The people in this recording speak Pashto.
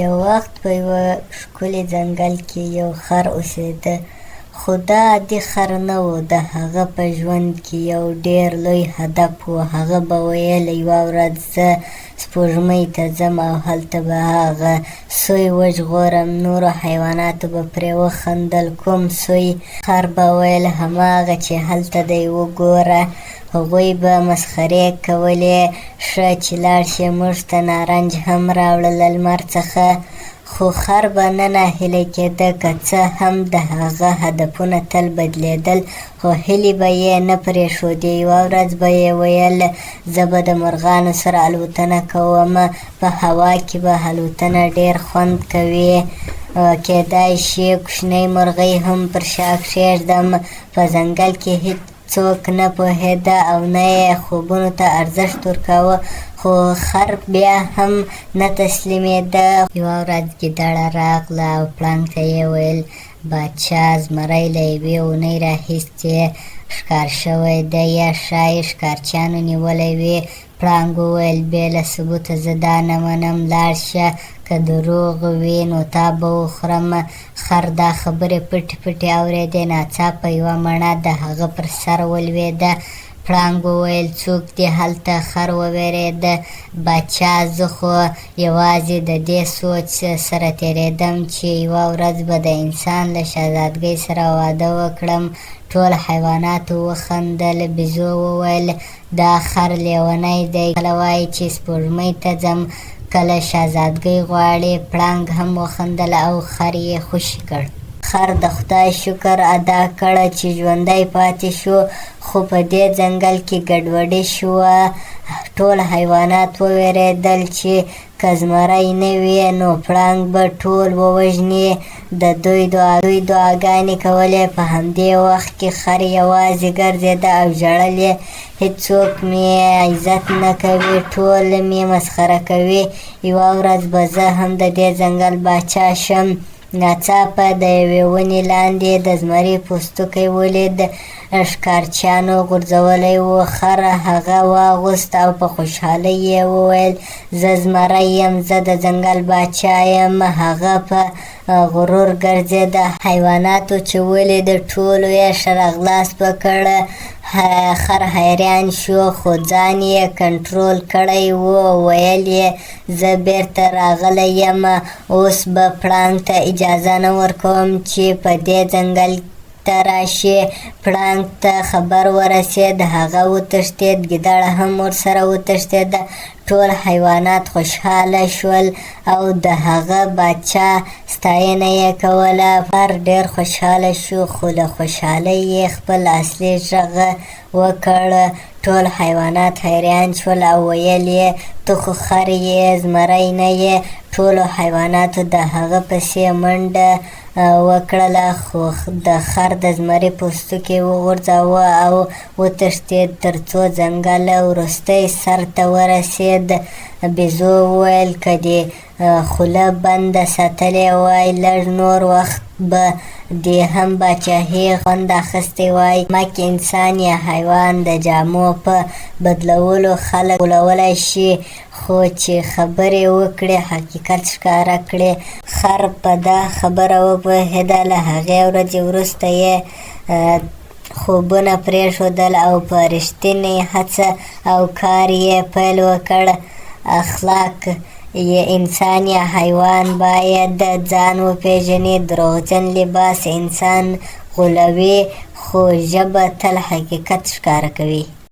یو وخت په یوه ښکلي ځنګل کې یو خر اوسېده، خو دا عادي خر نه و. د هغه په ژوند کې یو ډېر لوی هدف و. هغه به ویل، یوه ورځ زه سپوږمۍ ته ځم او هلته به هغه سوی وژغورم. نورو حیواناتو به پرې وخندل، کوم سوی؟ خر به ویل، هماغه چې هلته دی وګوره. هغوی به مسخرې کولې، ښه چې لاړ شې موږ ته نارنج هم راوړه له لمر څخه. خو خر به نه ناهیلی کېده. که څه هم د هغه هدفونه تل بدلېدل، خو هیلې به یې نه پرېښودې. یوه ورځ به یې ویل، زه به د مرغانو سره الوتنه کوم، په هوا کې به الوتنه ډېر خوند کوي. کېدای شي کوچنۍ مرغۍ هم پر شا کښېږدم. په ځنګل کې هیڅ څوک نه پوهېده او نه یې خوبونو ته ارزښت ورکاوه، خو خر بیا هم نه تسلیمېده. یوه ورځ ګیدړه راغله او پړانګ ته یې وویل، بادشاه زمری له یوې اونۍ راهیسې ښکار شوی دی، یا ښایي ښکارچیانو نیولی وي. پړانګ وویل، بې له ثبوته زه دا نه منم، لاړ شه، که دروغ وي نو تا به وخورم. خر دا خبرې پټې پټې اورېدې. ناڅاپه یوه مڼه د هغه پر سر ولوېده. پړانګ وویل، څوک دي هلته؟ خر ووېرېد. باچا، زه خو یوازې د دې سوچ سره تېرېدم چې یوه ورځ به د انسان له شهزادګۍ سره واده وکړم. ټول حیواناتو وخندل. بیزو وویل، دا خر لیونی دی، کله وایي چې سپوږمۍ ته ځم، کله شهزادګۍ غواړي. پړانګ هم وخندل او خر یې خوشې کړ. خر د خدای شکر ادا کړ چې ژوندی پاتې شو، خو په دې ځنګل کې ګډوډي شوه. ټول حیوانات ووېرېدل چې که زمری نه وي نو پړانګ به ټول ووژني. د دوی دعاګانې کولې. په همدې وخت کې خر یوازې ګرځېده او ژړل یې، هیڅوک مې عزت نه کوي، ټول مې مسخره کوي. یوه ورځ به زه هم د دې ځنګل باچا شم. ناڅاپه د یوې ونې لاندې د زمري پوستکی ولید. ښکارچیانو غورځولی و. خر هغه واغوست او په خوشحالۍ یې وویل، زه زمری یم، زه د ځنګل باچا یم. هغه په غرور ګرځېده. حیواناتو چې ولید، ټولو یې ښه راغلاست وکړ. خر حیران شو، خو ځان یې کنټرول کړی و. ویل یې، زه بیرته راغلی یم، اوس به پړانګ ته اجازه نه ورکوم چې په دې ځنګل ته راشي. پړانګ ته خبر ورسېد، هغه وتښتېد. ګیدړه هم ورسره وتښتېده. ټول حیوانات خوشحاله شول او د هغه باچا ستاینه یې کوله. خر ډېر خوشحاله شو، خو له خوشحالۍ یې خپل اصلي غږ وکړ. ټول حیوانات حیران شول او ویل یې، ته خو خر یې، زمری نه یې. ټولو حیواناتو د هغه پسې منډه وکړله، خو د خر د زمري پوستکی وغورځاوه او وتښتېد، تر څو ځنګل وروستي سر ته ورسېد. بیزو وویل، که دې خوله بنده ساتلې وای، لږ نور وخت به دې هم باچاهي خوند اخیستی وای. مک انسان یا حیوان د جامو په بدلولو خلک غولولی شي، خو چې خبرې وکړي، حقیقت ښکاره کړي. خر په دا خبره وپوهېده. له هغې ورځې وروسته یې خوبونه پرېښودل او په رښتینې هڅه او کار یې پیل وکړ. اخلاق یې انسان یا حیوان باید ځان وپېژني. دروغجن لباس انسان غولوي، خو ژبه تل حقیقت ښکاره کوي.